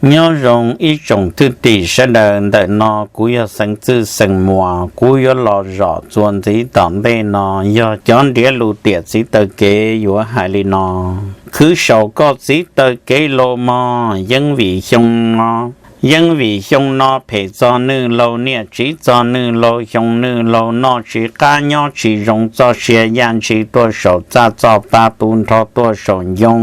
Nyob zoo ib tsoom thwj tim sawv daws, ntawm no kuv yog Xeev Txwj xeem Muas, kuv yuav los zom txuas ntxiv tom ntej no yog cov ntiav lus tiam txiv taw kev yuav hais li no. Khwv saum koj txiv taw kev los mog, yeeb vim xyoo no, yeeb vim xyoo no phem txog nwj laug niam tsiv txog nwj laug xyoo, nwj laug noj tsis qab nyob tsis zoo, txoj sia yaj ntshis tuaj saum txaj, txoj pa tu nrho tuaj saum ncoo,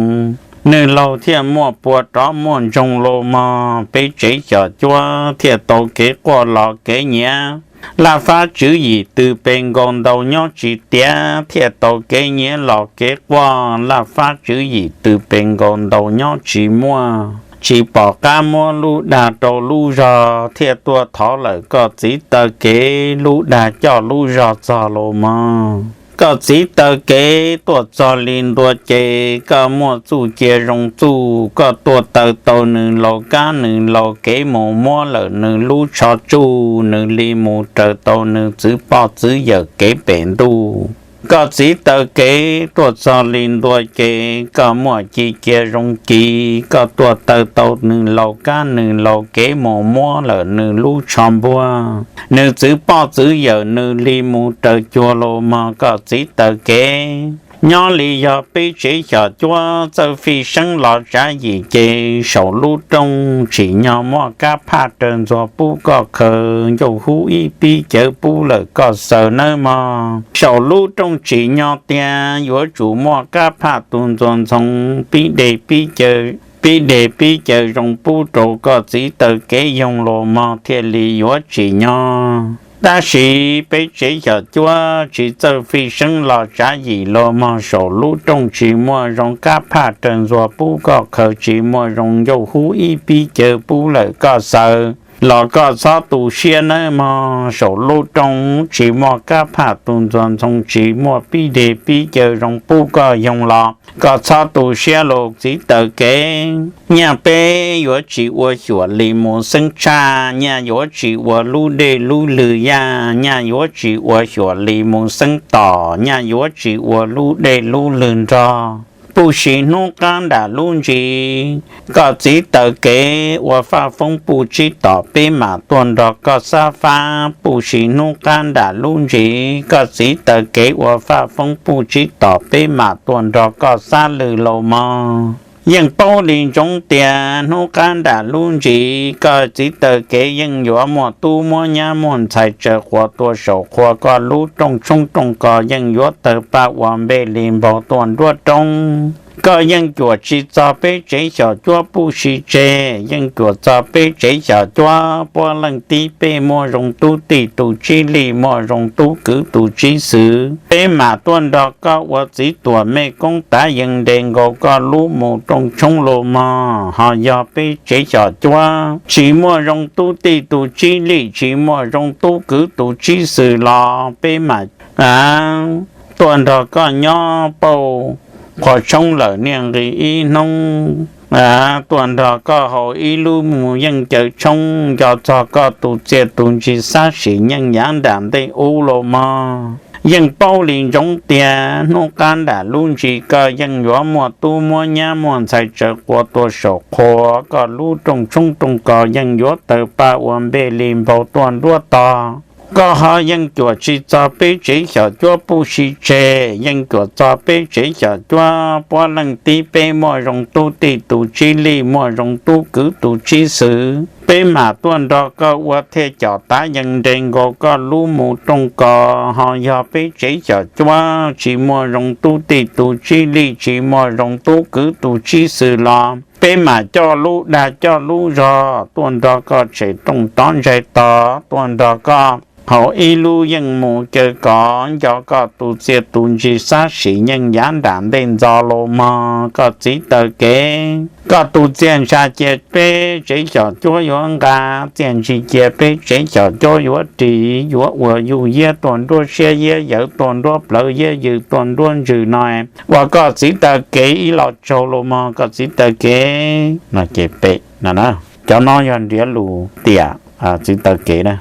nwj laug thiaj muaj pua rov muaj ntsoog los mog, peb tsev xyom cuab thiaj tau kev quaj los kev nyiav. Laj fab tswv yim tw pe nkaus ntau nyob tsis tiav, thiaj tau kev nyiav los kev quaj, laj fab tswv yim tw pe nkaus ntau nyob tsis muaj, tsis pom qab muab lub dag rau lub zog, thiaj tuaj thov lawm koj txiv taw kev lub dag coj lub zog txog los mog. Koj txiv taw kev tuaj txog li ntua ces koj muaj txuj cia zoo txuj, koj tuaj taw tau nws laus kab nws laus kev mus muab lawm nws lub tsho tsuj, nws li mus raws tau nws txwv poj txwv yawm kev pem ntuj. Koj txiv taw kev tuaj txog li ntua ces koj muaj ci cia zoo ci, koj tuaj taw tau nws laus kab nws laus kev mus muab lawm nws lub tsho npuag, nws txwv poj txwv yawm nws li mus raws cuag los mog, koj txiv taw kev. Nyob li yog peb tsev xyom cuab txawj fij seeb los tsav yim ces saum lub rooj tsim nyog muaj kab phaj raws ntxuag pub koj khaws, ncauj hub ib pib cawv pub lawm koj xaws nawb mog. Saum lub rooj tsim nyog tiag yuav tsum muaj kab phaj tu ntxuag ntxhoo, pib deg pib caw, pib deg pib caw zoo pub rau koj txiv taw kev yoog los mog thiaj li yuav tsim nyog. Tab sis peb tsev xyom cuab tsis txawj fij seeb los tsav yim los mog, saum lub rooj tsis muaj zoo kab phaj raws ntxuag pub koj khaws, tsis muaj zoo ncauj hub ib pib cawv pub lawm koj xaws los koj txhob tu siab nawb mog. Saum lub rooj tsis muaj kab phaj tu ntxuag ntxhoo, tsis muaj pib deg pib caw zoo pub koj yoog los koj txhob tu siab los txiv taw kev. Nyaj peb yuav tsis ua xyuam li mus xeeb tshaj, nyaj yuav tsis ua lub dej lub lwg yaj, nyaj yuav tsis ua xyuam li mus xeeb tom, nyaj yuav tsis ua lub dej lub lwg nrog. Puj si hnub qab nram lub ntsis, koj txiv taw kev ua faj foob puj tsib tom peb mam tuaj nrog koj xab fab. Puj si hnub qab nram lub ntsis, koj txiv taw kev ua faj foob puj tsib tom peb mam tuaj nrog koj xab lwg los mog. Yeej paub li ntsoov tias hnub qab nram lub ntsis koj txiv taw kev yeej yuav muaj tub muab nyab muaj ntxhais tsaws quas tua saum qhua, koj lub rooj tshoob rooj kos yeej yuav tawg paj ua npe li npaug tuaj nruab roob. Koj yeej cuam tsis txog peb tsev xyom cuab puj si tseg, yeej cuam txog peb tsev xyom cuab puab leej tib peb muaj zoo tub tij tus tsib lij, muaj zoo tub kwv tus tsib xwm. Peb mam tuaj nrog koj ua txiv tuam mej koob tav yees nres nkaus koj lub mus rooj tshoob los mog. Ho yog peb tsev xyom cuab tsis muaj zoo tub tij tus tsib lij, tsis muaj zoo tub kwv tus tsib xwm los peb mam tuaj nrog koj nyob pauj qhua tshoob lawm niaj nqis ib hnub, tuaj nrog koj haus ib lub mus yeej caw tshoob nco txog koj tus txiaj tus ntsig xab sim nyeej yav nram ntej ub los mog. Yeej paub li ntsoov tias hnub qab nram lub ntsis koj yeej yuav muaj tub muab nyab muaj ntxhais tsaws quas tua saum qhua, koj lub rooj tshoob rooj kos yeej yuav tawg paj ua npe li npaug tuaj nruab tog. Koj ho yeej cuam tsis txog peb tsev xyom cuab puj si tseg, yeej cuam txog peb tsev xyom cuab puab leej tib peb muaj zoo tub tij tus tsib lij, muaj zoo tub kwv tus tsib xwm. Peb mam tuaj nrog koj ua thiaj com tav yees nres nkaus koj lub mus rooj kos. Ho yog peb tsev xyom cuab tsis muaj zoo tub tij tus tsib lij, tsis muaj zoo tub kwv tus tsib xwm los peb mam coj lub dag coj lub zog tuaj nrog koj tshem rooj tov ntsais tog, tuaj nrog koj haus ib lub yeej mus caw kov nco koj tus txiaj tus ntsig xab sim nyeej yav nram ntej ntxo los mog. Koj txiv taw kev, koj tus txiaj ntsha cia peb tsev xyom cuab yuav nqa, txiaj ntsig cia peb tsev xyom cuab yuav ris, yuav ua yuj yiab tuaj nruab siab yiab yawv, tuaj nruab plawv yiab yws, tuaj nruab ntsws no, ua koj txiv taw kev ib los tsaug los mog koj txiv taw kev. No ces pem no, cov no yog ntiav lus tiam txiv taw kev na.